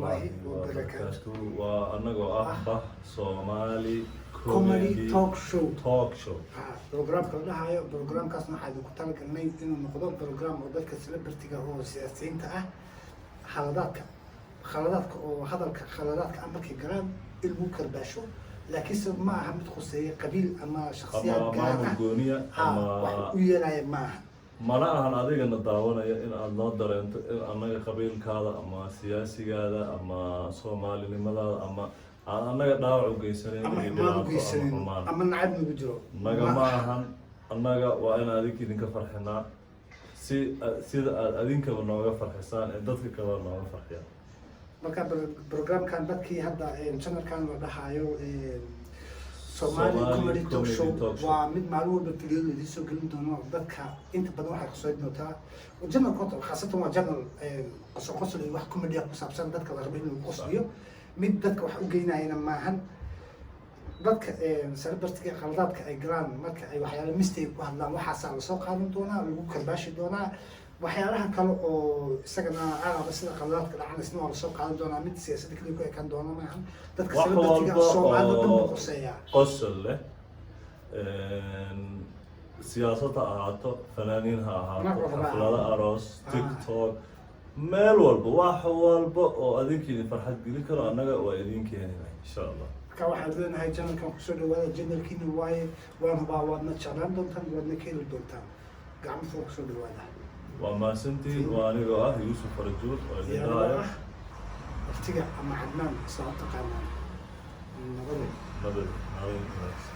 Waraxmatullaahi wabarakaatu. Waa anagoo ah bah Soomaali Comedy Talk Show. Talk Show. Programka la dhahayo, programkaasna waxaa idinku talagalnay inuu noqdo program oo dadka celebrity-ga oo siyaasiyiinta ah khaladaadka oo hadalka khaladaadka ah markay galaan in lagu karbaasho, laakiinse ma aha mid khuseeya qabiil ama shakhsiyaad ama gaar maamul ah gooniya ha wax ama u yeelaya ma aha. Mana ahan adigana daawanaya in aada noo dareento in annaga qabiilkaada ama siyaasigaada ama soomaalinimadaada ama aan annaga dhaawac u geysanayn ama iyo xumaan u dhibaato ama geysanin xumaan ama nacab nagu jiro. Naga ma ahan. Annaga waa in adinka idinka farxinaa si sida aad adinkaba nooga farxisaan ee dadka kaleba nooga farxiyaan. Marka programkan dadkii hadda channelkan la dhahayo Somali Somali Comedy Talk Comedy Show Talk Show. waa mid maalin walba video idiin soo gelin doono. Dadka inta badan waxay kusoo doontaa channelka horta, khaasatan waa channel qosol qosol iyo wax comedy ah ku saabsan, dadka la rabo in lagu qosliyo. Mid dadka wax u geynayana maahan. Dadka celebrity-ga khaladaadka ay galaan marka ay waxyaalo mistake ku hadlaan, waxaasaa lasoo qaadan doonaa, lagu karbaashi doonaa. Waxyaalaha kale oo isagana araba sida khaladaadka dhacan isna waa lasoo qaadan doonaa. Mid siyaasadda kaliya ku ekaan doona maahan. Dadka wax celebrity-ga walba Soomaalida dhan buu oo quseeyaa. Qosol leh, siyaasad ha ahaato, fanaaniin ha ahaato, nooc walba ha xaflado ahaato. aroos, TikTok, meel walba, wax walba oo adinka idin farxad gelin karo, annaga waa idin keenayna, insha Allah. Marka waxaan leenahay channelkan kusoo dhawaada, channelkiina waaye. Waan hubaa waadna jeclaan doontaan, waadna ka heli doontaan. Gacmo furo kusoo dhawaada. Waa mahadsantihiin. Waa anigoo ah Yuusuf Farajuur oo idin iyo anigoo dhahayo ah waqtiga ama Cadnaan saa u taqaanaan. Nabade. Nabad, nabad wanaagsan.